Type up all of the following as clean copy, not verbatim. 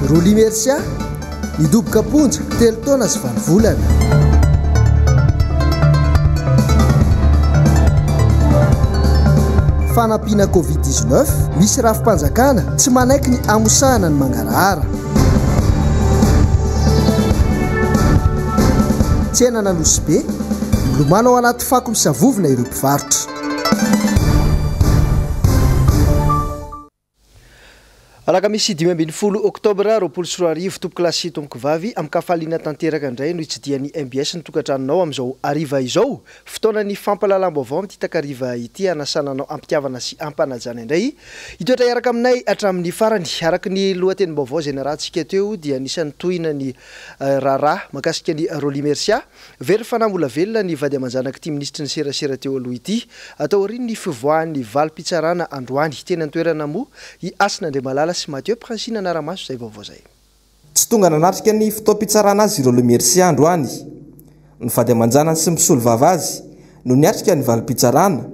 Rolly Mercia, nidoboka am-ponja telo taona sy valo volana. Fanampiana Covid 19, misy rafi-panjakana tsy manaiky ny hamosahana ny mangarahara. Tsenan'Anosibe, milomano ao anaty fako misavovona ireo mpivarotra. Alakamisy 15 oktobra 2020, tompokolahy sy tompokovavy, amin-kafaliana tanteraka indray no hitsidihan'ny mbs ny tokantranonao amin'izao hariva izao. Fotoanan'ny fampahalalam-baovao amin'ity takariva ity, hanasana anao am-pitiavana sy am-panajana indray hitoetra hiaraka aminay hatramin'ny farany. Araka ny lohatenim-baovao izay narahantsika teo dia anisan'ny tohina ny raharaha mahakasika an'i Rolly Mercia. Very fanahy mbola velona ny vady aman-janak'ity minisitry ny serasera teo aloha ity, taorian'ny fivoahan'ny valim-pitsarana androany. Teny an-toerana moa i Hasina Andriamalala sy Mathieu Princi nanara-maso izay vaovao izay. Tsy tonga nanatrika ny fotoam-pitsarana azy ireo Lemercia androany. Ny vady aman-janany sy ny mpisolovava azy no niatrika ny valim-pitsarana.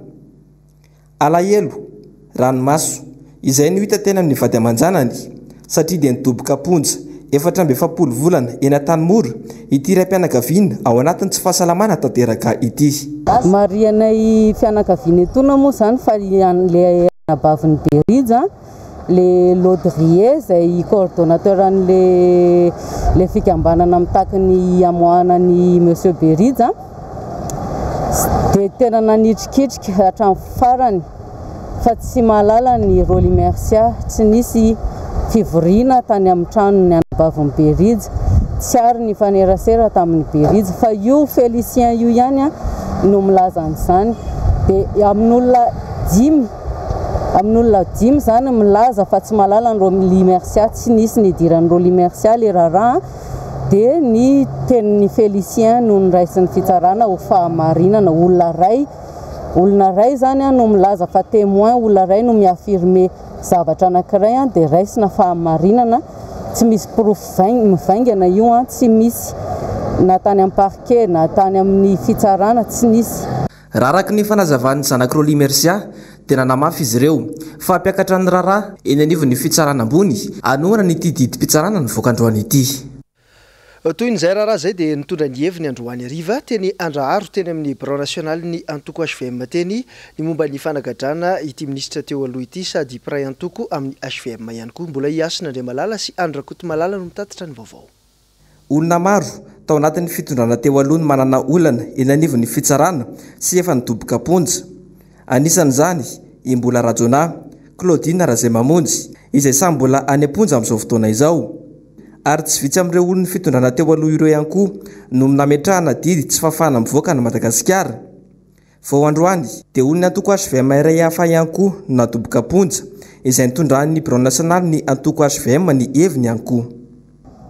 Alahelo, ranomaso, izay no hita teny amin'ny vady aman-janany, satria dia nidoboka am-ponja 44 volana eny Antanimora ity raim-pianakaviana ao anatin'ny tsy fahasalamana tanteraka ity. Marihanay fianakaviana etoana moa izany fa ilay anabavin'i Berija, ilay Laudrier izay coordonnateur an'ilay ilay fikambanana mitaky ny hamoahana an'i Monsieur Berija. Dia tena nanitrikitrika hatramin'ny farany fa tsy mahalala ny Rolly Mercia. Tsy nisy fivoriana tany amin'ny tranon'ny anabavin'i Berija. Tsy ary nifanerasera tamin'i Berija. Fa io Félicien io ihany no milaza an'izany. Dia amin'olona dimy, amin'olona dimy izany milaza fa tsy mahalala ny Rolly Mercia. Tsy nisy nidiran'i Rolly Mercia ilay raharaha. Dia ny tenin'i Félicien no noraisin'ny fitsarana ho fahamarinana. Olona iray, olona iray izany no milaza fa témoin, olona iray no mi-affirmer zavatra anankiray dia raisina fahamarinana, tsy misy porofo mivaingana io, tsy misy na tany amin'ny parquet na tany amin'ny fitsarana, tsy nisy. Raha araka ny fanazavan'ny zanak'i Rolly Mercia dia nanamafy izy ireo fa hampiakatra ny raharaha eny anivon'ny fitsarana ambony hanohanana ity didim-pitsarana nivoaka androany ity. Tohin'izay raharaha izay dia nitondra ny heviny androany hariva teny Andraharo teny amin'ny birao nasionalin'ny antoko hvm teny ny momba ny fanagadrana ity minisitra teo aloha ity sady mpiray antoko amin'ny hvm ihany koa. Mbola i Hasina Andriamalala sy Andry Rakotomalala no mitatitra ny vaovao. Olona maro tao anatin'ny fitondrana teo aloha no manana olana eny anivon'ny fitsarana sy efa nidoboka am-ponja. Anisan'izany i Mbola Rajaonah, Claudine Razaimamonjy, izay samy mbola any am-ponja amin'izao fotoana izao. Ary tsy vitsy amin'ireo olon'ny fitondrana teo aloha ireo ihany koa no nametrahana didy tsy fahafahana mivoaka an'i Madagasikara. Vao androany, dia olon'ny antoko hvm iray hafa ihany koa no nadoboka am-ponja, izay nitondran'ny birao nasionalin'ny antoko hvm ny heviny ihany koa.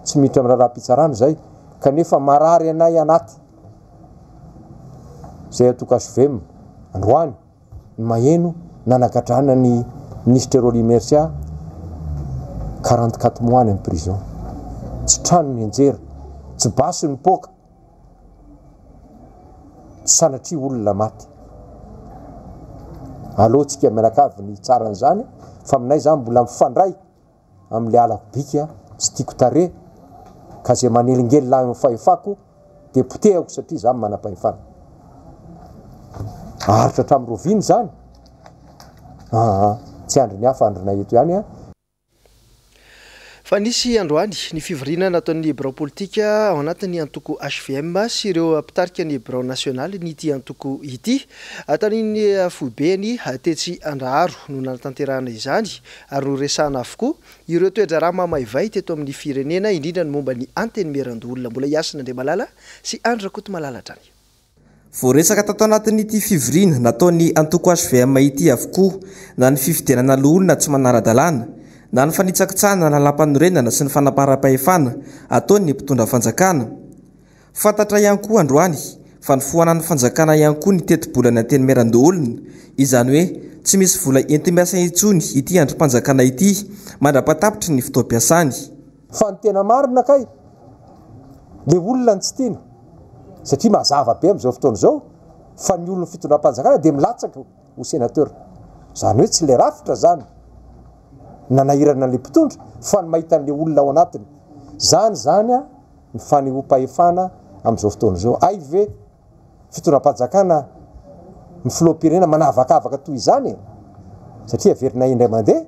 Tsy miditra amin'ny raharaham-pitsarana izay, kanefa marary anay anaty izay antoko hvm androany ny maheno nanagadrana ny minisitra Rolly Mercia 44 mois any amin'ny prison. Tsy trano nianjera, tsy basy nipoaka. Tsy sanatria olona maty. Aleo tsika mianakavy ny hitsara an'izany fa aminay zany mbola mifandray amin'ilay halako bika sy tiako tarehy ka izay manelingelina ahy amin'ny fahefako dia potehako satria za manam-pahefana. Aharitra hatramin'ny roviana izany? Aa tsy andrin'ny hafa andrinay eto ihany an! Fa nisy androany ny fivoriana nataon'ny birao politika ao anatin'ny antoko hvm sy ireo mpitarika ny birao nasionalin'ity antoko ity. Tanin'ny foibeny tetsy Andraharo no nanatanterahana izany ary noresahana avokoa ireo toe-draharaha mamaivay teto amin'ny firenena, indrindra ny momba ny Antenimierandoholona. Mbola i Hasina Andriamalala sy Andry Rakotomalala hatrany. Voaresaka tato anatin'ity fivoriana nataon'ny antoko hvm ity avokoa na ny fifidianana loholona tsy manara-dalàna, na ny fanitsakitsahana ny lalàmpanorenana sy ny fanaparam-pahefana ataon'ny mpitondra fanjakana. Fantatra ihany koa androany fa nofoanan'ny fanjakana ihany koa ny tetibolan'ny Antenimierandoholona, izany hoe tsy misy vola enti-miasa intsony ity andrim-panjakana ity mandra-pahatapitry ny fotoam-piasany. Fa ny tena marina kay, le olona no tsy tiana, satria mazava be amin'izao fotoana izao fa ny olon'ny fitondram-panjakana dia milatsaka ho sénateur. Izany hoe tsy le rafitra izany. nanahirana an'ilay mpitondra fa ny mahita an'ilay olona ao anatiny. Izany izany ny fanehoam-pahefana amin'izao fotoana izao. Hay ve fitondram-panjakana ny filoham-pirenena manavakavaka toy izany e? Satria averinay indray mandeha,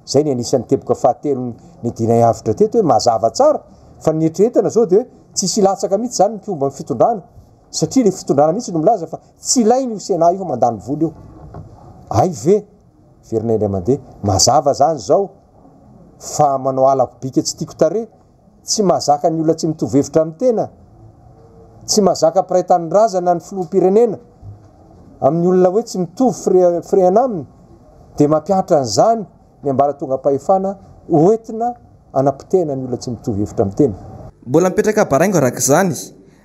izay ny anisan'ny teboka fahatelo nidinay avotra teto hoe mazava tsara fa ny eritreretana izao dia hoe tsisy hilatsaka mihitsy izany ny mpomba ny fitondrana satria ilay fitondrana mihitsy no milaza fa tsy ilaina io Sénat io fa mandany vola io. Hay ve? Averina indray mandeha, mazava izany izao fa manao halako bika tsy tiako tarehy, tsy mahazaka ny olona tsy mitovy hevitra amin'ny tena, tsy mahazaka mpiray tanindrazana ny filoham-pirenena amin'ny olona hoe tsy mitovy firehana aminy, dia mampihatra an'izany ny ambaratongam-pahefana hoentina hanapotehana ny olona tsy mitovy hevitra amin'ny tena. Mbola mipetraka baraingo araka izany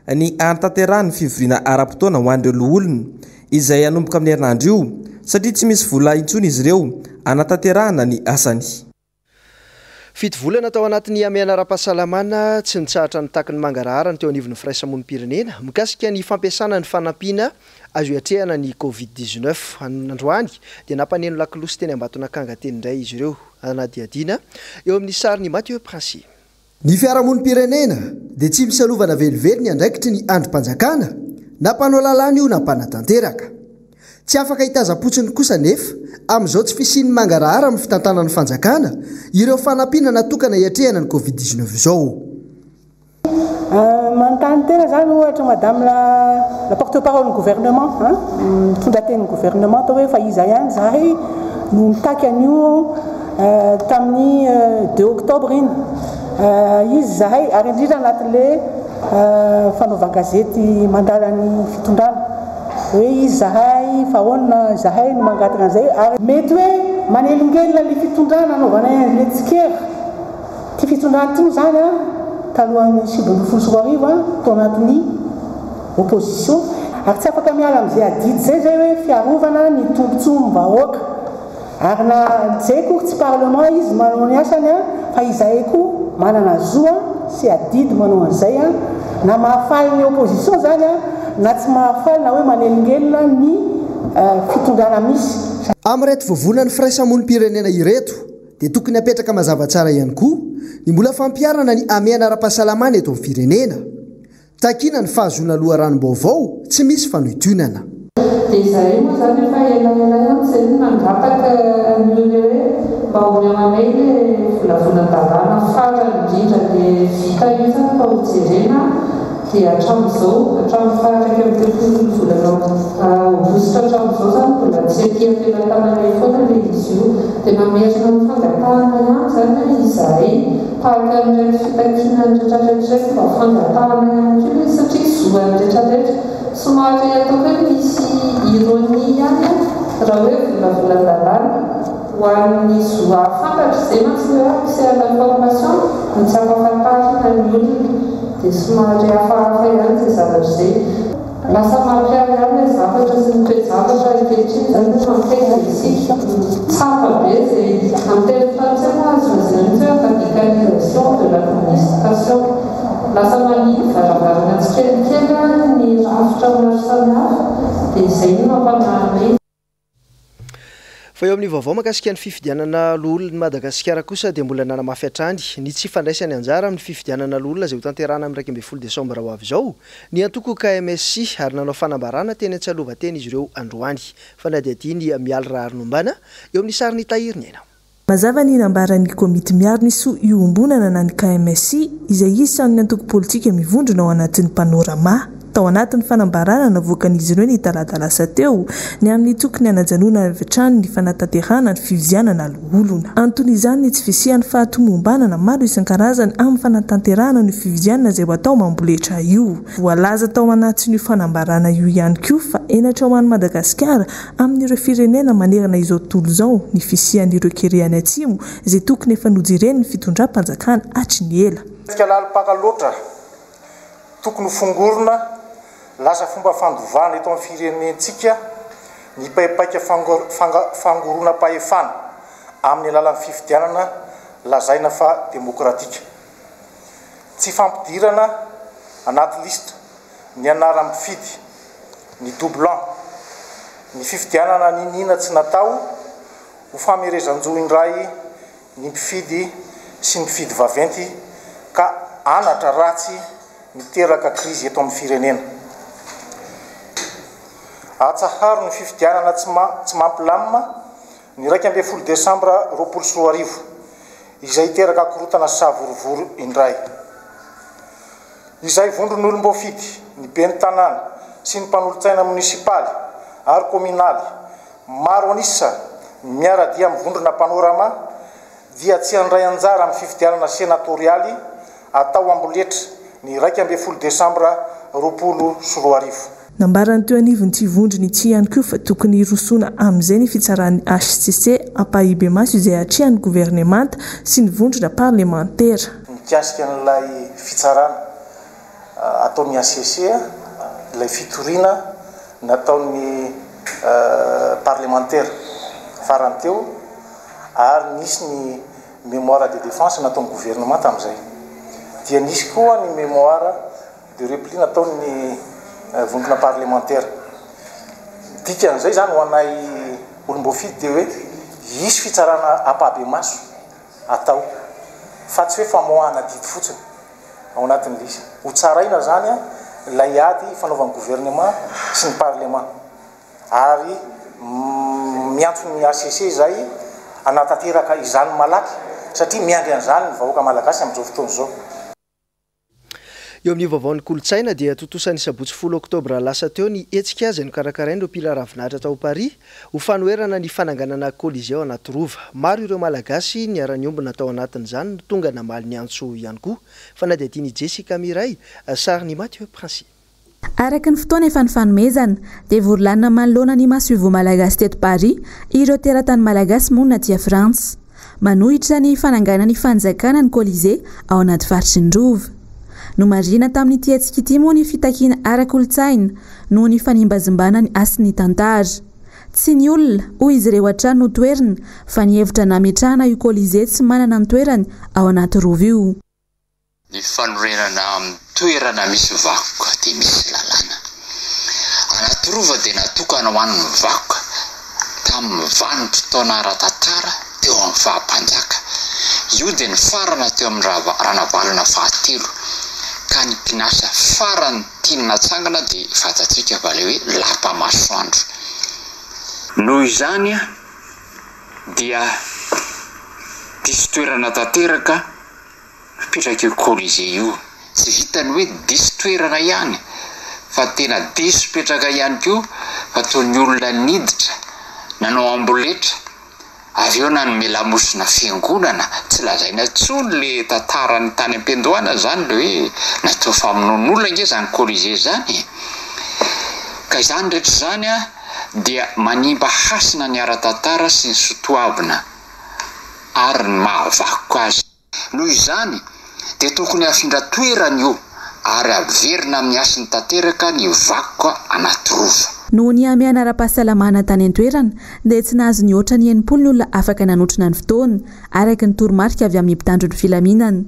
ny hahatanterahan'ny fivoriana ara-potoana ho an'ireo loholona, izay hanomboka amin'ny herinandro io, satria tsy misy vola intsony izy ireo hanatanterahana ny asany. Fito volana tao anatin'ny hamehana ara-pahasalamana, tsy nitsahatra nitaky ny mangarahara ny teo anivon'ny firaisamonim-pirenena mikasika ny fampiasana ny fanampiana azo hiatrehana ny Covid 19. Androany dia nampaneno lakolosy teny Ambatonakanga teny indray izy ireo. Hanadihadiana eo amin'ny sarin'i Mathieu Princi. Ny fiarahamonim-pirenena dia tsy misalovana velively ny andraikitry ny andrim-panjakana, na mpanao lalàna io na mpanatanteraka. Tsy afaka hitazam-potsiny kosa anefa, amin'izao tsy fisian'ny mangarahara amin'ny fitantanan'ny fanjakana ireo fanampiana natokana hiatrehana ny Covid 19 izao. Manontany tena zany ohatra madame la la porte parole ny gouvernement hein, mitondra tenin'ny gouvernement atao hoe fa iza ihany zahay no nitaky an'io tamin'ny deux octobre iny izy zahay ary indrindra anatin'le fanaovan-gazety mandala ny fitondrana hoe izy zahay fa ahoana zahay no mangataka an'izay ary mety hoe manelingelina le fitondrana anaovanay an'le tsikera. Ity fitondrana ity moa izany an, talohan'ny 2019 an, tao anatin'ny opposition, ary tsy afaka miala amin'izay adidy izay izay hoe fiarovana ny tombontsoam-bahoaka. Ary na izay akory tsy parlement izy manao ny asany an, fa izahay koa manana zo an, sy adidy manao an'izay an, na mahafaly ny opposition izany an, na tsy mahafaly na hoe manelingelina ny fitondrana misy. Amin'ireto vovonan'ny firaisamonim-pirenena ireto dia tokony hapetraka mazava tsara ihany koa ny mbola fampiharana ny hamehana ara-pahasalamana eto amin'ny firenena. Takiana ny fahazoana loharanom-baovao tsy misy fanointoinana. Dia izahay moa izany efa elaela ihany izay no nangataka an'io ilay hoe mba omeo anay ilay volavolan-dalàna farany indrindra dia vita io izany mba hojerena Dia hatramin'izao, hatramin'ny faha-31 ny volana aogositra hatramin'izao izany mbola tsy aty am-pelatananay foana ilay izy io. Dia mamerina ny fangatahana ihany izany izahay, tahaka an'ireny fitakiana ny rehetrarehetra ireny mba fangatahana ihany koa ilay izy satria zo an'ny rehetrarehetra. Somary ataoko hoe misy ironie ihany raha hoe volavolan-dalàna. Ho an'ny zo hahafantatra, izay mantsy ilay hoe accès à l'information no tsy ampahafantarina ny olona. Dia somary hafahafa ihany izay zavatra izay. Lasa mampiahiahy ilay zavatra sy ny toe-javatra ankehitriny izany hoe mankaiza isika. Tsapa be izay, amin'ny teny frantsay moa azo lazaina mihitsy hoe radicalisation de l'administration. Lasa manidy varavarana tsikelikely ny rafitra maro samihafa dia izay no mampanahy anay. Fa eo amin'ny vaovao mahakasika ny fifidianana loholon'i Madagasikara kosa dia mbola nanamafy hatrany ny tsy fandraisany anjara amin'ny fifidianana loholona izay hotanterahana amin'ny 11 desambra ho avy izao ny antoko KMSI ary nanao fanambarana teny Antsalova teny izy ireo androany. Fanadihadian'i Mialy Raharinombana eo amin'ny sarin'i Tahiry Niaina. Mazava ny nambaran'ny Komity miaro ny soa iombonana na ny KMSI, izay isan'ny antoko politika mivondrona ao anatin'ny Panorama. Tao anatin'ny fanambarana navoakan'izy ireo ny talata lasa teo, ny amin'ny tokony hanajanonana avy hatrany ny fanatanterahana ny fifidianana loholona. Anton'izany ny tsy fisian'ny fahatomombanana maro isan-karazany amin'ny fanatanterahana ny fifidianana izay ho atao amboletra io. Voalaza tao anatin'io fanambarana io ihany koa fa henatra ho an'i Madagasikara amin'ireo firenena manerana izao tontolo izao ny fisian'ireo kere any atsimo izay tokony efa nojeren'ny fitondram-panjakana hatry ny ela. Tetika lalim-paka loatra tokony ho fongorina lasa fomba fandovana eto amin'ny firenentsika ny paipaika fangoronam-pahefana amin'ny alalan'ny fifidianana lazaina fa demokratika. Tsy fampidirana anaty lisitra ny anaran'ny mpifidy, ny doublon, ny fifidianana niniana tsy natao ho famerezan-jo indray ny mpifidy sy ny mpifidy vaventy ka anatra ratsy miteraka krizy eto amin'ny firenena. Atsaharo ny fifidianana tsy tsy mampilamina ny 11 desambra 2020, izay hiteraka korontana sy savorovoro indray. Izay vondron'olom-boafidy, ny ben'ny tanàna sy ny mpanolotsaina monisipaly ary kaominaly maro an'isa miara-dia amin'ny vondrona Panorama dia tsy handray anjara amin'ny fifidianana senatorialy atao amboletra ny 11 desambra 2020. Nambaran'ny teo anivon'ity vondrona ity ihany koa fa tokony hirosoana amin'izay ny fitsaran'ny hcc ampahibemaso izay atrehan'ny governemanta sy ny vondrona parlemantera. Mikasika an'ilay fitsarana ataon'ny hcc, ilay fitoriana nataon'ny parlemantera farany teo ary nisy ny mémoire de défense nataon'ny gouvernement tamin'izay. Dia nisy koa ny mémoire de repli nataon'ny vondrona parlemantera. Dikan'izay izany ho anay olom-boafidy dia hoe hisy fitsarana ampahibemaso atao fa tsy hoe famoahana didy fotsiny ao anatin'ilay izy. Ho tsaraina izany ilay ady ifanaovan'ny gouvernement sy ny parlement ary miantso ny HCC izahay hanatanteraka izany malaky satria miandry an'izany ny vahoaka malagasy amin'izao fotoana izao. Eo amin'ny vaovaon'ny kolontsaina dia tontosa ny sabotsy 10 oktobra lasa teo ny hetsika izay nokarakarain'ireo mpila ravinahitra tao Paris ho fanoherana ny fananganana Colisée ao anaty rova. Maro ireo Malagasy niara-niombona tao anatin'izany no tonga namaly ny antso ihany koa. Fanadihadian'i Jessica Miray, sarin'i Mathieu Princi. Araka ny fotoana efa nifanomezana, dia vory lanona manoloana ny masoivoho malagasy teto Paris ireo teratany malagasy monina aty Frantsa. Manohitra ny fananganan'ny fanjakana ny Colisée ao anaty faritry ny Rova. Nomarihina tamin'ity hetsika ity moa ny fitakiana ara-kolontsaina noho ny fanimbazimbana ny hasin'ny tantara. Tsy ny olona, hoy izy ireo hatrany no toerina fa ny hevitra nametrahana io Colisée tsy manana ny toerany ao anaty Rova io. Ny fanorenana amin'ny toerana misy vakoka dia misy lalàna. Anatirova dia natokana ho an'ny vakoka tamin'ny vanim-potoana ara-tantara teo amin'ny faha-mpanjaka. Io dia nifarana teo amin'ny Ranavalona fahatelo, ka ny kinasa farany tiany natsangana dia fantatsika fa ilay hoe Lapa Masoandro. Noho izany dia diso toerana tanteraka Mipetraka io Colisée io. Tsy vitan'ny hoe diso toerana ihany fa tena diso petraka ihany koa fa toy ny olona niditra nanao amboletra avy eo nanome lamosina fiangonana, tsy lazaina intsony le tantarany tany am-piandohana zany le hoe natao famonoan'olona ange zany Colisée zany e! Ka izany rehetra izany dia manimba hasina ny ara-tantara sy ny sotoavina ary ny maha-vakoka azy. Noho izany, dia tokony hafindra toerana io ary averina amin'ny hasiny tanteraka ny vakoka anaty rova. Noho ny hamehana ara-pahasalamana tany an-toerana dia tsy nahazo nihoatra ny 60 ny olona afaka nanotrona ny fotoana, araka ny toromarika avy amin'ny mpitandro ny filaminana.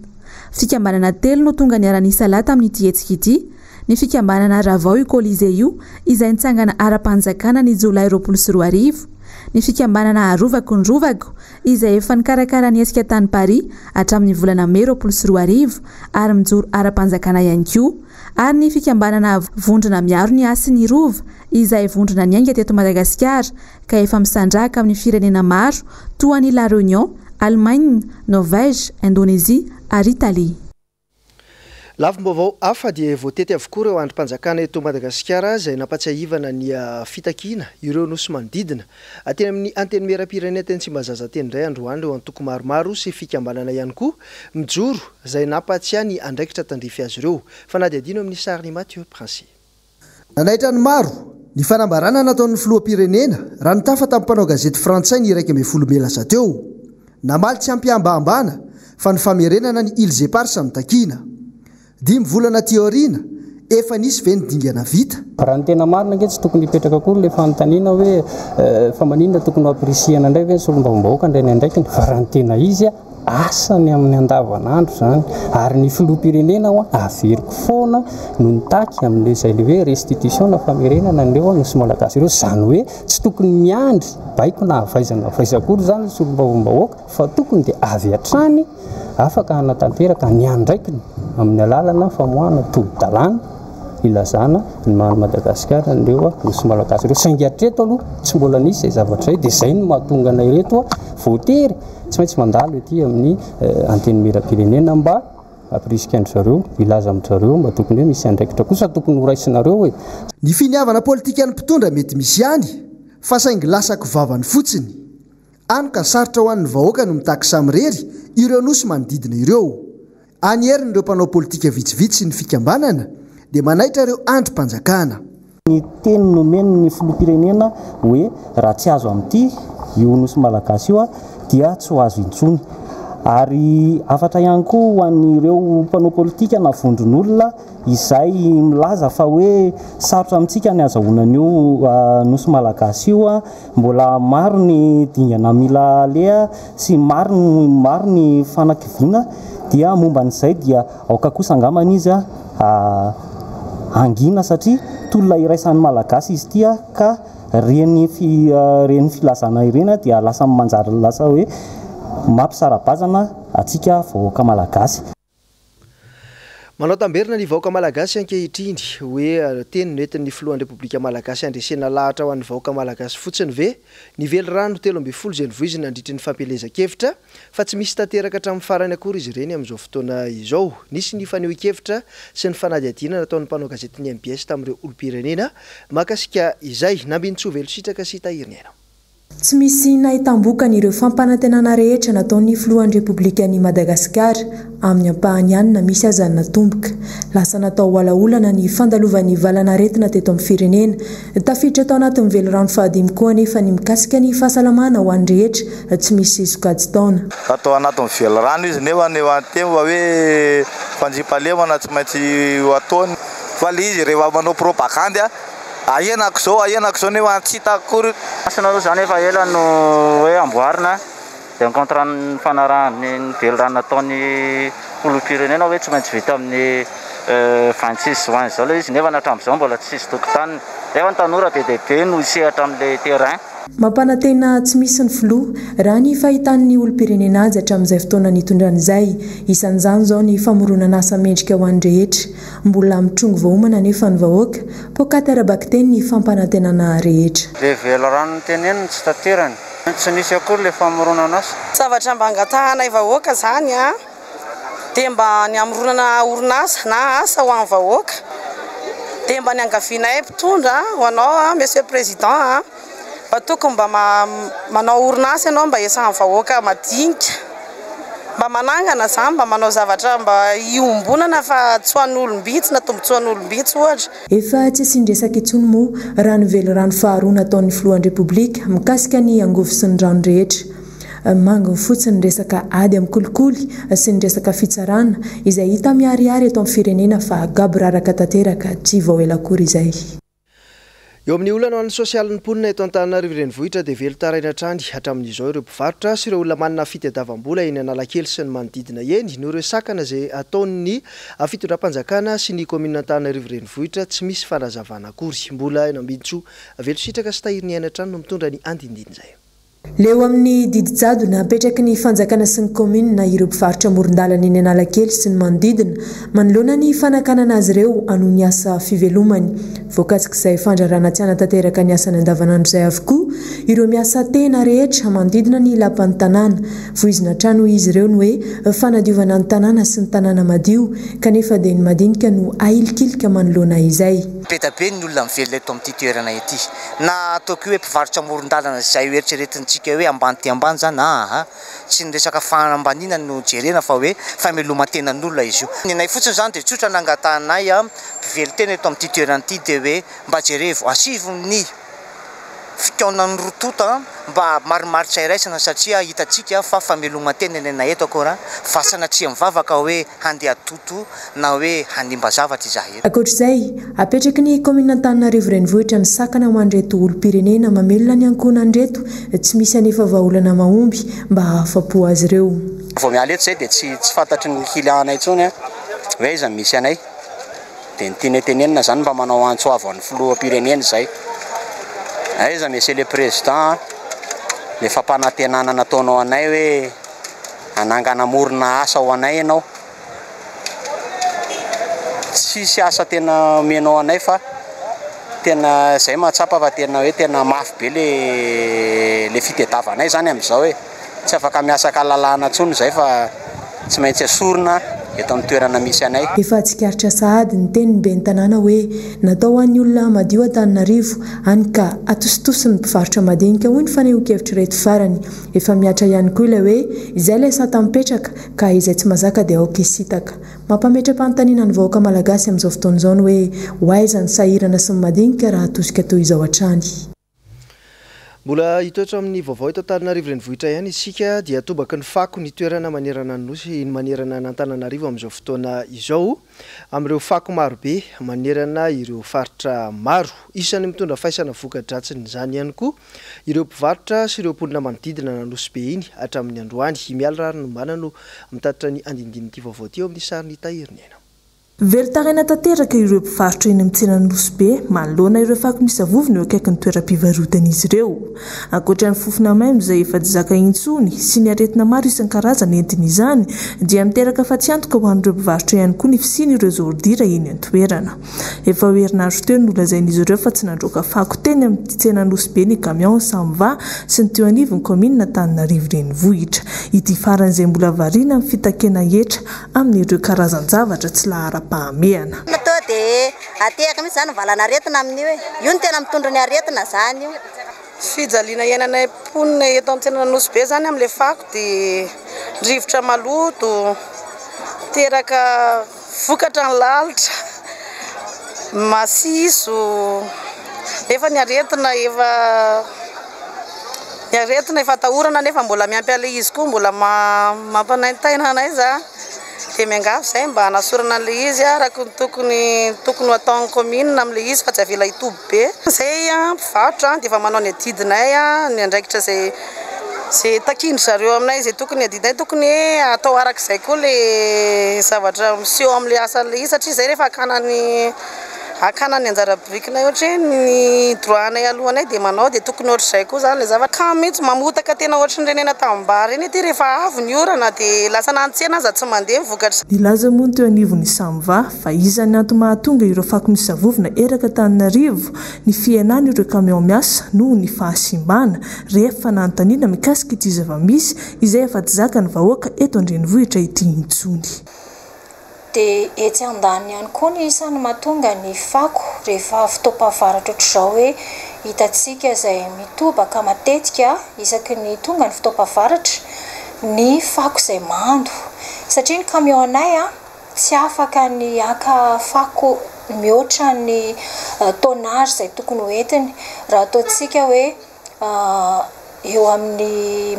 Fikambanana telo no tonga niara-nisalahy tamin'ity hetsika ity, ny fikambanana Ravao io Colisée io izay nitsangana ara-panjakana ny jolay 2020, ny fikambanana Arovako ny Rovako izay efa nikarakara ny hetsika tany Paris hatramin'ny volana mey 2020 ary mijoro ara-panjakana ihany koa, ary ny fikambanana Vondrona Miaro ny Hasin'ny Rova izay vondrona niainga teto Madagasikara ka efa misandrahaka amin'ny firenena maro toa an'i La Réunion, Allemagne, Norvège, Indonésie ary Italie. Lafim-baovao hafa dia voatety avokoa ireo andrim-panjakana eto Madagasikara izay nampatsiahivana ny fitakiana ireo nosy manodidina. Teny amin'ny Antenimierampirenena teny Tsimbazaza teny indray androany ireo antoko maromaro sy fikambanana ihany koa mijoro izay nampatsiahy ny andraikitra tandrify azy ireo. Fanadihadiana eo amin'ny sarin'i Mathieu Princi. Nanaitra ny maro ny fanambarana nataon'ny filoham-pirenena raha nitafa tamin'ny mpanao gazety frantsay ny 11 mey lasa teo. Namaly tsy ampihambahambana fa ny famerenana ny Îles Éparses no takiana. Dimy volana aty aoriana, efa nisy ve ny dingana vita? Raha ny tena marina ange tsy tokony hipetraka akory ilay fanontaniana hoe fa maninona tokony ho ampirisihana indray ve ny solombavambahoaka handray ny andraikiny fa raha ny tena izy. asany amin'ny andavanandro izany ary ny filoham-pirenena hoa averiko foana no nitaky amin'izay le hoe restitution na famerenana an'ireo Nosy Malagasy ireo, izany hoe tsy tokony miandry baiko na avy aiza na avy aiza akory izany ny solombavambahoaka fa tokony dia avy hatrany afaka hanatanteraka ny andraikiny amin'ny alalana famoahana tolo-dalàna ilazana ny maha an'i Madagasikara an'ireo Nosy Malagasy ireo, saingy hatreto aloha tsy mbola nisy izay zavatra izay dia izay no mahatonga anay ireto voatery tsy maintsy mandalo ety amin'ny Antenimierampirenena mba Hampirisika an-dry zareo, hilaza amin-dry zareo mba tokony hoe misy andraikitra kosa tokony ho raisinareo e! Ny finiavana politikan'ny mpitondra mety misy ihany fa saingy lasa kovavany fotsiny. Any ka sarotra ho an'ny vahoaka no mitaky samirery ireo nosy manodidina ireo. Any herin'ireo mpanao politika vitsivitsy sy ny fikambanana dia manaitra ireo andrim-panjakana. Ny teny nomeny ny filoham-pirenena hoe raha tsy azo amin'ity io nosy malagasy io dia tsy ho azo intsony. Ary hafatra ihany koa ho an'ireo mpanao politika na vondron'olona izay milaza fa hoe sarotra amintsika ny hazahoana an'io nosy malagasy io, mbola maro ny dingana mila aleha sy maro maro ny fanakiviana dia momba an'izay dia aoka kosa angambany izy hangina satria tolona iraisan'ny Malagasy izy ity ka ireny ireny filazana ireny dia lasa manjary lasa hoe mampisara-bazana antsika vahoaka Malagasy. Manao tamberina ny vahoaka Malagasy ankehitriny hoe teny noentin'ny filohan'ny Repoblika Malagasy handresena lahatra ho an'ny vahoaka Malagasy fotsiny ve ny velirano 13 izay novoizina nandritry ny fampielezan-kevitra fa tsy misy tanteraka hatramin'ny farany akory izy ireny amin'izao fotoana izao. Nisy ny fanehoan-kevitra sy ny fanadihadiana nataon'ny mpanao gazetin'ny mbs tamin'ireo olom-pirenena mahakasika izay. Nambinintsoa Velositraka sy Tahiry Niaina. Tsy misy nahitam-bokany ireo fampanantenana rehetra nataon'ny filohan'ny Repoblikan'i Madagasikara, amin'ny ampahany ihany na misy aza ny natomboka. Lasa natao olaolana ny fandalovan'ny valan'aretina teto amin'ny firenena. Tafiditra tao anatin'ny velirano fahadimy koa anefa ny mikasika ny fahasalamana ho an'ny rehetra, tsy misy sokajin-taona. Atao anatin'ny velirano izy nefa ny teny fa hoe fandriampahalemana tsy maintsy ho ataony fa le izy rehefa manao propagandy Ahenako zao ahenako zao nefa tsy hitako akory. Masina aloha zany efa ela no hoe amboarina dia ny contrat nifanarahany ny velirano nataony filoham-pirenena hoe tsy maintsy vita amin'ny 26 juin izao ilay izy nefa hatramin'izao mbola tsisy tokotaniny nefa ny tanora be dia be no hisehatra amin'ilay terrain. Mampanantena tsy misy ny filoha, raha ny fahitan'ny olom-pirenena azy hatramin'izay fotoana nitondrany izay. Isan'izany izao ny famoronana asa mendrika ho an'ny rehetra. Mbola mitrongy voaomana anefa ny vahoaka. Poakaty ara-bakiteny ny fampanantenana rehetra. Le velirano noteneniny tsy tanterany. Tsy nisy akory le famoronana asa. Zavatra mba angatahanay vahoaka zany a, dia mba ny hamoronana orinasa na asa ho an'ny vahoaka, dia mba niangavianay mpitondra ho anao a, monsieur président a, Mba tokony mba manao orinasa ianao mba hiasan'ny vahoaka madinika, mba manangana zany, mba manao zavatra mba iombonana fa tsy ho an'olom-bitsy na tombotsoan'olom-bitsy ohatra. Efa tsy asian-dresaka intsony moa raha ny velirano faharoa nataon'ny filohan'ny Repoblika mikasika ny angovo sy ny rano rehetra. Manginy fotsiny ny resaka ady amin'ny kolikoly sy ny resaka fitsarana izay hita miharihary eto amin'ny firenena fa gaboraraka tanteraka tsy vao ela akory izay. Eo amin'ny olana ho an'ny sosialin'ny mponina eto Antananarivo Renivohitra dia velon-taraina hatrany hatramin'izao ireo mpivarotra sy ireo olona manana fitadiavam-bola eny Analakely sy ny manodidina eny noho ireo sakana izay ataon'ny fitondram-panjakana sy ny kaominina Antananarivo Renivohitra tsy misy fanazavana akory. Mbola Nambintsoa Velositraka sy Tahiry Ny Aina hatrany no mitondra ny andinindin'izay. Leo amin'ny didy jadona apetraky ny fanjakana sy ny kaominina ireo mpivarotra amoron-dalana eny Analakely sy ny manodidina, manoloana ny fanakanana azy ireo hanohy ny asa fivelomany. Voakasik'izay fandrarana tsy hanatanteraka ny asany andavanandro izay avokoa ireo miasa tena rehetra manodidina ny lapan'ny tanàna. Voizina hatrany hoy izy ireo ny hoe fanadiovana ny tanàna sy ny tanàna madio, kanefa dia ny madinika no ahilikilika manoloana izay. Be dia be ny olona mivelona eto amin'ity toerana ity. Na ataoko hoe mpivarotra amoron-dalana izay ho eritreretintsika hoe ambany dia ambany izany, aa tsy ny resaka fahambaniana no jerena fa hoe fameloman-tenan'olona izy io. Ny anay fotsiny izany dia tsotra nangatahanay mpivelon-tena eto amin'ity toerana ity dia hoe mba jerevo, asivo ny fikaonan'ny roa tonta mba marimaritra iraisana satria hitantsika fa fameloman-tena ny anay eto akory fa sanatria mivavaka hoe handeha hatoto na hoe hanimba zavatra izahay eto. Ankoatra izay, apetraky ny kaominina Antananarivo Renivohitra ny sakana ho an'ireto olom-pirenena mamelona ny ankohonany ireto, tsy misy anefa vahaolana mahomby mba hahafa-po azy ireo. Vao miala eto izay dia tsy tsy fantatry ny client-nay intsony hoe aiza no misy anay. Dia ny tianay tenenina izany mba manao antso avo an'ny filoham-pirenena izay. Aiza monsieur le président a, le fampanantenana nataonao anay hoe hanangana morona asa ho anay ianao. Tsisy asa tena omenao anay fa tena izay mahatsapa fa tena hoe tena mafy be le le fitediavanay izany amin'izao e. Tsy afaka miasa an-kalalahana intsony izay fa tsy maintsy esorina eto amin'ny toerana misy anay. Efa tsikaritra sahady ny tenin'ny ben'ny tanàna hoe natao ho an'ny olona madio Antananarivo, hany ka atositosy ny mpivarotra madinika, hoy ny fanehoan-kevitr'ireto farany. Efa mihatra ihany koa ilay hoe izay ilay sata mipetraka ka izay tsy mazaka dia aoka hisintaka. Mampametra-panontaniana ny vahoaka malagasy amin'izao fotoana izao ny hoe ho aiza ny sahirana sy ny madinika raha atosika toy izao hatrany. Mbola hitoetra amin'ny vaovao eto Antananarivo Renivohitra ihany isika dia tobaky ny fako ny toerana manerana ny Nosy, ny manerana an'Antananarivo amin'izao fotoana izao, amin'ireo fako marobe manerana ireo faritra maro. Isan'ny mitondra faisana voka-dratsin'izany ihany koa ireo mpivarotra sy ireo mponina manodidina an'Anosibe iny hatramin'ny androany. I Mialy Raharinimana no mitatitra ny andinindin'ity vaovao ity eo amin'ny sarin'i Tahiriniaina. Velon-taraina tanteraka ireo mpivarotra eny amin'ny tsenan'i Nosy Be manoloana ireo fako misavovona eo akaikin'ny toeram-pivarotan'izy ireo. Ankoatra ny fofona maimbo izay efa tsy zaka intsony sy ny aretina maro isan-karazany entin'izany dia miteraka fatiantoka ho an'ireo mpivarotra ihany koa ny fisian'ireo zôridira eny an-toerana. Efa ho herinandro teo no nolazain'izy ireo fa tsy nandroaka fako teny amin'ny tsena Nosy Be ny camion Samva sy ny teo anivon'ny kaominina Antananarivo Renivohitra. Ity farany izay mbola variana amin'ny fitakiana hetra amin'ireo karazan-javatra tsy laharam-pahamehana. Toa dia ateraka mihitsy izany ny valanaretina amin'io e. Io no tena mitondra ny aretina izany io. Fijaliana iainanay mponina eto an-tsenan'Anosibe Nosy Be izany amin'ilay fako dia rivotra maloto, miteraka vokatra ny lalitra, masiso, nefa ny aretina efa ny aretina efa atahorana nefa mbola miampy an'ilay izy koa mbola mampanaintaina anay izany. Dia miangavy izahay mba hanasorana an'ilay izy araka ny tokony tokony ho ataon'ny kaominina amin'ilay izy fa tsy avela hitoby be. Izay mpivarotra dia efa manao ny adidinay, ny andraikitra izay izay takian-dry zareo aminay izay tokony adidinay tokony atao araka izay koa ilay zavatra miseho amin'ilay asan'ilay izy satria izay rehefa hakana ny hakana ny anjara birikinay ohatra hoe ny droit anay alohanay dia manao dia tokony ohatr'izay koa izany ilay zavatra. Kamo mihitsy mamotaka tena ohatry ny reny eny an-tanimbary eny aty rehefa avy ny orana dia lasa na ny tsena aza tsy mandeha ny vokatra. Nilaza moa ny teo anivon'ny Samva fa isan'ny antony mahatonga ireo fako misavovona eraka Antananarivo ny fihenan'ireo kamiao miasa noho ny fahasimbana rehefa nanontaniana mikasika ity zava-misy izay efa tsy zakan'ny vahoaka eto an-drenivohitra ity intsony. Dia etsy andaniny ihany koa ny isan'ny mahatonga ny fako rehefa fotoam-pahavaratra ohatr'izao hoe hitantsika izay mitobaka matetika isaky ny tonga ny fotoam-pahavaratra ny fako izay mando satria ny camion anay tsy afaka ny haka fako mihoatra ny tonnage izay tokony ho entiny raha ataontsika hoe Eo amin'ny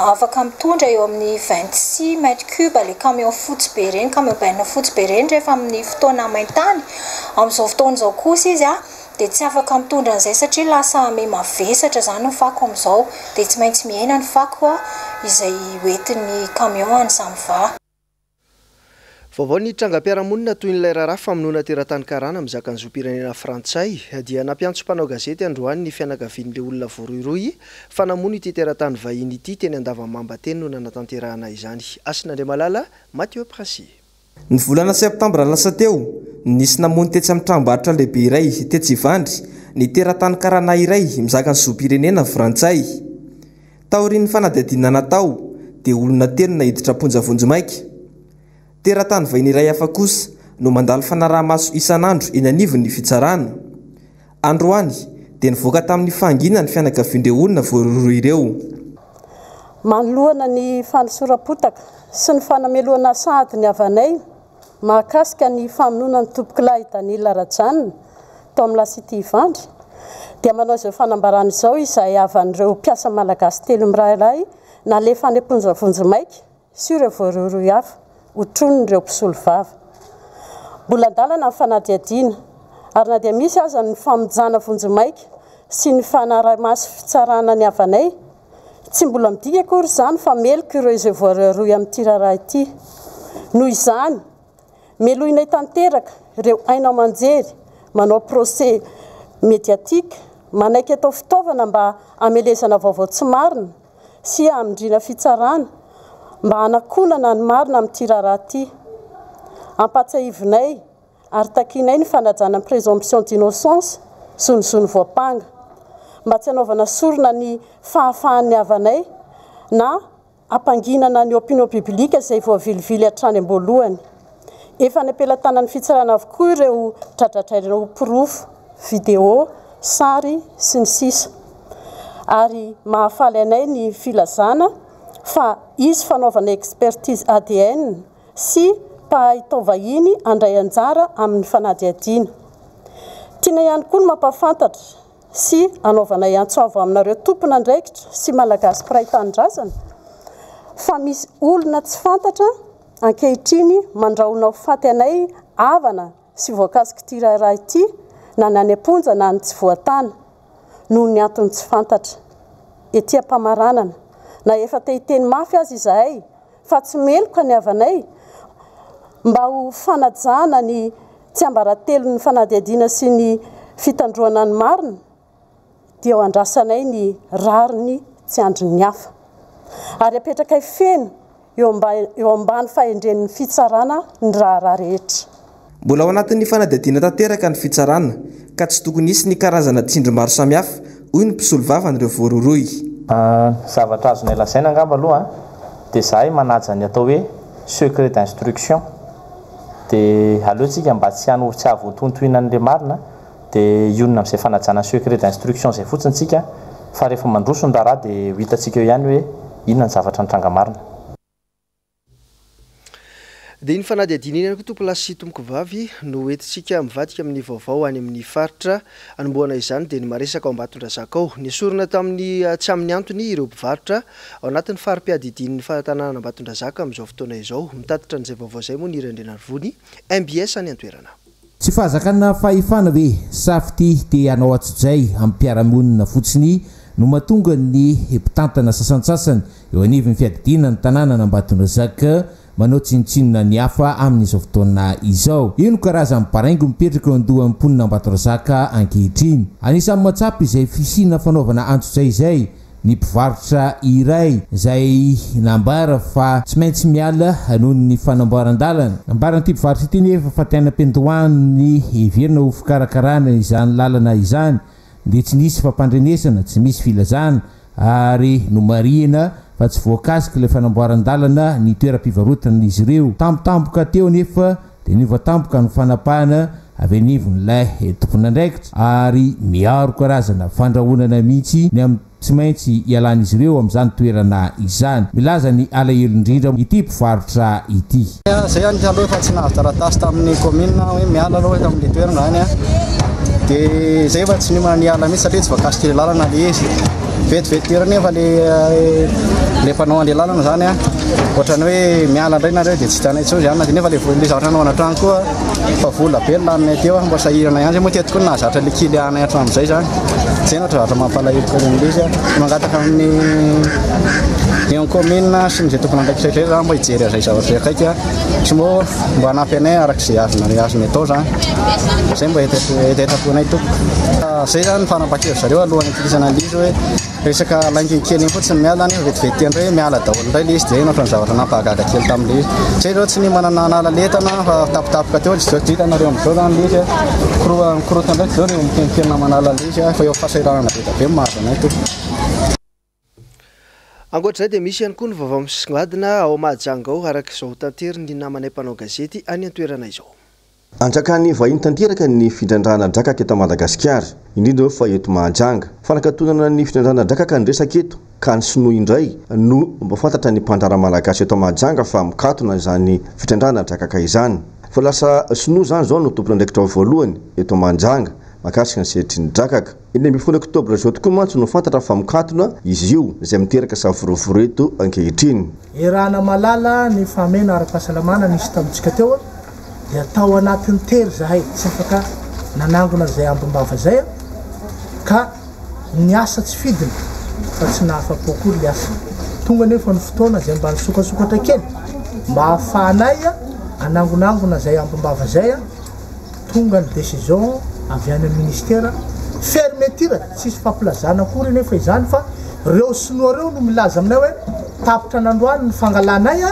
afaka mitondra eo amin'ny 26 mètres cubes ilay camion fotsy be ireny, camion benne fotsy be ireny rehefa amin'ny fotoana main-tany. Amin'izao fotoana izao kosa izy dia tsy afaka mitondra an'izay satria lasa miha-mavesatra izany ny fako amin'izao. Dia tsy maintsy mihena ny fako izay hoentin'ny camion any Samva. Vaovao ny trangam-piarahamonina toy ilay raharaha famonoana teratany karana mizaka ny zom-pirenena frantsay dia nampiantso mpanao gazety androany ny fianakavian'ilay olona voarohirohy fa namono ity teratany vahiny ity teny Andavamamba teny no nanatanterahana izany. Hasina Andriamalala, Mathieu Princi. Ny volana septambra lasa teo, nisy namono tetsy amin'ny tranombarotra lehibe iray tetsy Ivandry ny teratany karana iray mizaka ny zom-pirenena frantsay. Taorian'ny fanadihadiana natao dia olona telo naiditra am-ponja vonjimaika. Teratany vahiny iray hafa kosa no mandalo fanaraha-maso isan'andro eny anivon'ny fitsarana. Androany dia nivoaka tamin'ny fahanginana ny fianakavian'ireo olona voarohirohy ireo. Manoloana ny fanosoram-potaka sy ny fanamelohana sahady ny havanay mahakasika ny famonoana ny Tompokolahy Daniel Rajanona tao amin'ny La Cité Ivandry dia manao izao fanambarana izao izahay havan'ireo mpiasa malagasy telo mirahalahy nalefa any am-ponja vonjimaika sy ireo voarohirohy hafa hotronin'ireo mpisolovava. Mbola an-dalana ny fanadihadiana ary na dia misy aza ny famonjana vonjimaika sy ny fanarahi-maso fitsarana ny havanay. Tsy mbola midika akory izany fa meloka ireo izay voarohirohy amin'ity raharaha ity. Noho izany, melohinay tanteraka ireo haino aman-jery manao procès médiatique, manaiky atao fitaovana mba hamelezana vaovao tsy marina sy hamindriana fitsarana mba hanakonana ny marina amin'ity raharaha ity. Ampahatsiahivinay ary takianay ny fanajana ny présomption d'innocence sy ny zon'ny voampanga, mba tsy hanaovana sorona ny fahafahan'ny havanay na hampanginana ny opinion publique izay voavilivily hatrany am-boalohany. Efa any am-pelatanan'ny fitsarana avokoa ireo dradradraina ho porofo, vidéo, sary, sy ny sisa Ary mahafaly anay ny filazana fa hisy fanaovana expertise ADN sy mpahay tao vahiny handray anjara amin'ny fanadihadiana. Tiana ihany koa ny mampahafantatra sy anaovanay antso avo aminareo tompon'andraikitra sy Malagasy mpiray tanindrazana fa misy olona tsy fantatra ankehitriny mandrahona ho faty anay havana sy voakasik'ity raharaha ity na ny any am-ponja na ny tsy voatana noho ny antony tsy fantatra. Ety am-pamaranana, na efa te hiteny mafy aza izahay fa tsy meloka ny havanay mba ho fanajana ny tsiambaratelon'ny fanadihadiana sy ny fitandroana ny marina dia ho andrasanay ny rariny tsy andrin'ny hafa ary apetrakay feno eo eo ambany fahendren'ny fitsarana ny raharaha rehetra. Mbola ao anatin'ny fanadihadiana tanteraka ny fitsarana ka tsy tokony hisy ny karazana tsindry maro samihafa, hoy ny mpisolovava an'ireo voarohirohy. Ny zavatra azonay lazaina angamba aloha dia izahay manaja ny atao hoe secret d'instruction dia aleo tsika mba tsy hanoro tsy hahavoatohintohina an'ilay marina dia hionona amin'izay fanajana ny secret d'instruction izay fotsiny tsika fa rehefa mandroso ny raharaha dia ho hitantsika eo ihany hoe inona ny zavatra nitranga marina. Dia iny fanadihadiana iny ihany koa tompolahy sy tompokovavy no entintsika mivadika amin'ny vaovao any amin'ny faritra. Anombohana izany dia ny maresaka ao Ambatondrazaka ao. Nesorina tamin'ny tsy amin'ny antony ireo mpivarotra ao anatin'ny fari-piadidian'ny tanànan'Ambatondrazaka amin'izao fotoana izao. Mitatitra an'izay vaovao izay moa ny Randrianarivony, mbs any an-toerana. Tsy fahazakana fahefana ve sa fitia te hanao atsojay amin'ny mpiara-monina fotsiny no mahatonga ny mpitantana sasantsasany eo anivon'ny fiadidiana ny tanànan'Ambatondrazaka manao tsinontsinona ny hafa amin'izao fotoana izao? Io no karazan'ny baraingo mipetraka eo an-dohan'ny mponin'Ambatondrazaka ankehitriny. Anisan'ny mahatsapa izay fisiana fanaovana antsojay izay ny mpivarotra iray izay nambara fa tsy maintsy miala noho ny fanamboaran-dalana. Nambaran'ity mpivarotra ity nefa fa teny am-piandohan'ny heverina ho fikarakarana izany lalana izany dia tsy nisy fampandrenesana, tsy misy filazana ary nomarihina fa tsy voakasik'ilay fanamboaran-dalana ny toeram-pivarotan'izy ireo. Tampotampoka teo anefa dia niova tampoka ny fanapahana avy anivon'ilay tompon'andraikitra ary miaro karazana fandrahonana mihitsy ny amin'ny tsy maintsy hialan'izy ireo amin'izany toerana izany. Milaza ny alahelo indrindra ity mpivarotra ity. Zay any aloha efa tsy nahazo taratasy tamin'ny commune hoe miala aloha eto amin'ilay toerana zany dia zay efa tsy niomana ny hiala mihitsy satria tsy voakasik'ilay lalana ilay izy. Vetivety teo anefa le le mpanao an'le lalana zany a, ohatran'ny hoe miala indray nareo dia tsy hitanay intsony zany, nefa le le zavatra nanaovana trano koa fa vola be no laninay teo mba sahirana ihany, zay moa teto koa no nahazatra le client anay hatramin'izay zany, zay no zavatra mampalahelo kely an'ilay izy a, mangataka amin'ny eo amin'ny commune sy ny izay tompon'andraikitra rehetra zany mba hijery an'izay zavatra izay akaiky a, sy moa mba hanampy anay araka izay azonareo azony atao zany, zay mba hetahetam-ponay tompoko. Zay zany ny fanapahan-kevitry zareo alohan'ny hikirizana an'ilay izy hoe resaka laingony kely iny fotsiny miala any vetivety teny indray miala daholo indray ilay izy dia iny ohatran'ny zavatra nampahagaga kely tamin'ilay izy. Zay ireo tsy niomana hanala lentana fa tapitapoka teo izy izao hitanareo amin'izao zany ilay izy mikorontana indray izao ireo miteniteny manala ilay izy fa eo fahasahiranana be dia be no mahazo anay tompoko. Ankoatra izay dia misy ihany koa ny vaovao misongadina ao Mahajanga ao araka izao tanterin'ny namanay mpanao gazety any an-toerana izao. Anjakan'ny vahiny tanteraka ny fitrandrahana drakaka eto Madagasikara, indrindra fa eto Mahajanga. Fanakatonana ny fitrandrahana drakaka ny resaka eto, ka ny sinoa indray no mampahafantatra ny mpandraharaha malagasy eto Mahajanga fa mikatona izany fitrandrahana drakaka izany. Fa lasa sinoa izany izao no tompon'andraikitra voalohany eto Mahajanga mahakasika ny sehatry ny drakaka. 16 oktobra izao tokoa mantsy no fantatra fa mikatona izy io, izay miteraka savorovoro eto ankehitriny. Erana malala ny fahamehana ara-pahasalamana nisy tamintsika teo dia tao anatin'ny tery zahay tsy afaka nanangona izay ambim-bava izay ka niasa tsy fidiny. fa tsy nahafa-po akory le asa. Tonga anefa ny fotoana izay mba nisokasokatra kely mba hahafahanay hanangonangona izay ambim-bava izay. Tonga ny décision avy any amin'ny ministera, fermeture, tsisy fampilazana akory anefa izany fa reo sinoa reo no milaza aminay hoe tapitra nandroany ny fangalanay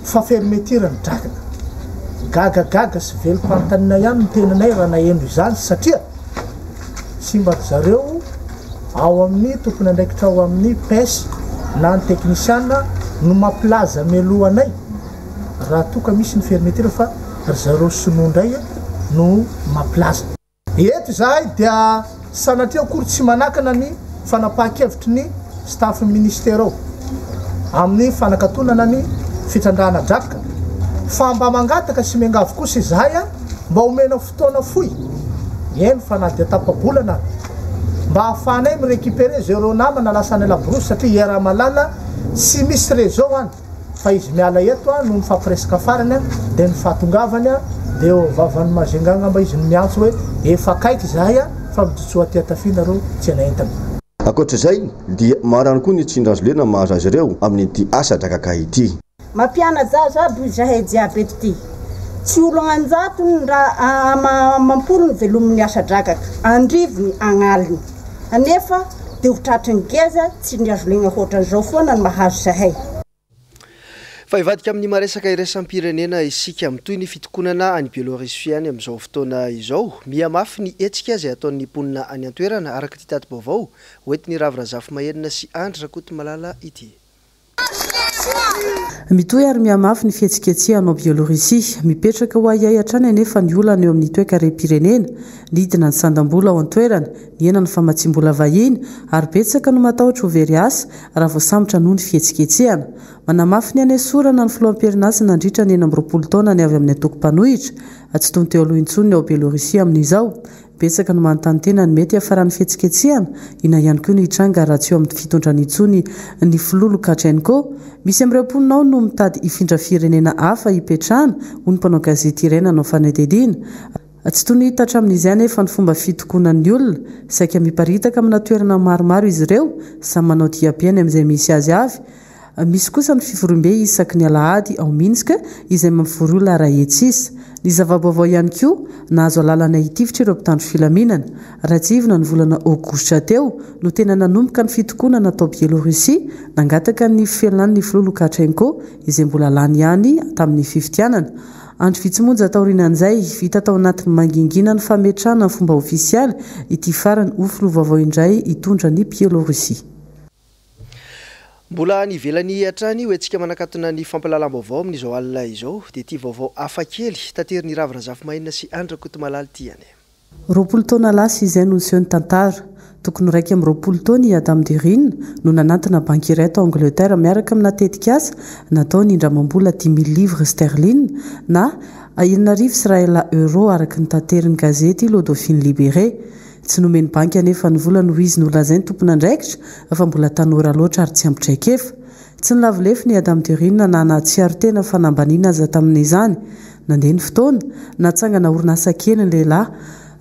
fa fermeture ny drakina. Gagagaga sy velom-panontaniana ihany ny tenanay raha naheno izany satria tsy mba ry zareo ao amin'ny tompon'andraikitra ao amin'ny pes na ny teknisiana no mampilaza mialoha anay raha toa ka misy ny fermeture fa ry zareo sinoa indray no mampilaza. Eto izahay dia sanatria akory tsy manakana ny fanapahan-kevitry ny staff-n'ny ministera ao amin'ny fanakatonana ny fitrandrahana drakaka fa mba mangataka sy miangavy kosa izahay mba omena fotoana fohy, eny fa na dia tapa-bolana ary, mba hahafahanay mi-recuperer izay ireo namana lasa any laborosy satria iaraha-mahalala tsy misy réseau any. Fa izy miala eto no mifampiresaka farany dia ny fahatongavany dia eo vavan'i Majunga angamba izy no miantso hoe efa akaiky izahay fa mijotsoa aty Atafia nareo tsena entana. Ankoatra izay dia maro ihany koa ny tsindrin-drazolena mahazo azy ireo amin'ity asa drakaka ity. Mampiana-jaza aby izahay jiaby eto ty. Tsy olo agn'anjatony ndra amam-polony velomin'ny asa-drakaka, andrivony, agn'aliny. Anefa dia ho tratry ny geja tsindrihazolegna hoatran'izao foana ny mahazo zahay. Fa hivadika amin'ny maresaka iraisam-pirenena isika. Mitohy ny fitokonana any Bielorussie any amin'izao fotoana izao. Mihamafy ny hetsika izay ataon'ny mponina any an-toerana, araka ity tati-baovao hoentin'i Ravo Razafimahenina sy Andry Rakotomalala ity. Mitohy ary mihamafy ny fihetsiketsehana ao Bielorussie. Mipetraka ho ahiahy hatrany anefa ny olana eo amin'ny toekarem-pirenena. Nidina ny sandam-bola ao an-toerana, nihena ny famatsiam-bola vahiny ary betsaka no matahotra ho very asa raha voasambotra noho ny fihetsiketsehana. Manamafy ny hanesorana ny filoha am-perinasa nandritra ny 26 taona ny avy amin'ny antoko mpanohitra tsy toy ny teo aloha intsony ny ao Bielorussie amin'izao. Betsaka no manontany tena ny mety hiafaran'ny fihetsiketsehana, inona ihany koa no hitranga raha tsy eo amin'ny fitondrana intsony ny filoha Lukashenko? Misy amin'ireo mponina ao no mitady hifindra firenena hafa hipetrahana, hoy ny mpanao gazety iray nanao fanadihadiana. Tsy toy ny hita hatramin'izay anefa ny fomba fitokonan'ny olona. Saika miparitaka amina toerana maromaro izy ireo, samy manao diabe any amin'izay misy azy avy. Misy kosa ny fivoriambe isaky ny alahady ao Minsk izay mampivory olona iray hetsy isa. Ny zava-baovao ihany koa, nahazo alalana hitifitra ireo mpitandro filaminana. Raha tsiahivina ny volana aogositra teo no tena nanomboka ny fitokonana tao Bielorussie, nangataka ny fialan'ny filoha Lukashenko izay mbola lany ihany tamin'ny fifidianana. Andro vitsy monja taorianan'izay, vita tao anatin'ny mangingina ny fametrahana ny fomba ofisialy ity farany ho filoha vaovao indray hitondra an'i Bielorussie. Mbola any ivelany hatrany io hetsika manakatona ny fampahalalam-baovao amin'izao alina izao dia ity vaovao hafa kely taterin'i Ravo Razafimahenina sy Andry Rakotomalala ity ihany. 20 taona lasa izay no niseho ny tantara. Tokony ho 21 taona i Adam Derin no nanantona banky iray tao Angleterre miaraka amina tetikasa natao nindramam-bola 5000 livres sterling na 6100 euros araka ny taterin'ny gazety Le Dauphine Libéré. Tsy nomen'ny banky anefa ny vola noho izy nolazainy tompon'andraikitra fa mbola tanora loatra ary tsy ampy traikefa. Tsy nilavo lefona i Adam Durin na nahatsiaro tena fa nambaniana aza tamin'izany. Nandeha ny fotoana, natsangana orinasa kely ny lehilahy.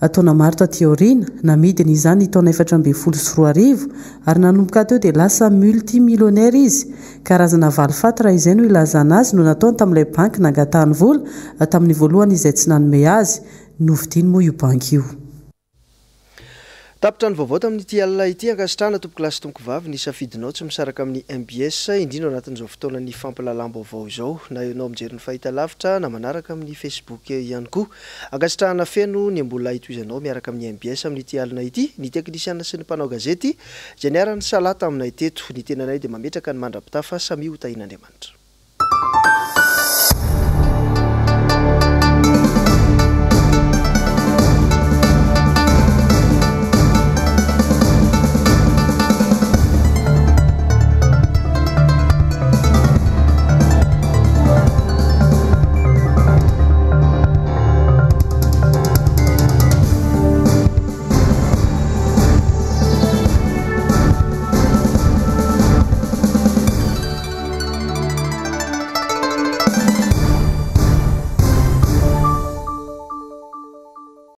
Taona maro taty aoriana, namidiny izany ny taona 2014 ary nanomboka teo dia lasa multi-millionnaire izy. Karazana valifaty raha izay no ilazana azy no nataony tamin'ilay banky nangatahany vola tamin'ny voalohany izay tsy nanome azy. Novidiany moa io banky io. Tapitra ny vaovao tamin'ity alina ity. Ankasitrahana tompokolahy sy tompokovavy ny safidinao tsy misaraka amin'ny mbs, indrindra ao anatin'izao fotoanan'ny fampahalalam-baovao izao, na ianao mijery ny fahitalavitra na manaraka amin'ny Facebook ihany koa. Ankasitrahana feno ny mbola hitohizanao miaraka amin'ny mbs amin'ity alina ity, ny teknisiana sy ny mpanao gazety izay niara-nisalahy taminay teto. Ny tenanay dia mametraka ny mandra-pitafa samia ho tahian'Andriamanitra.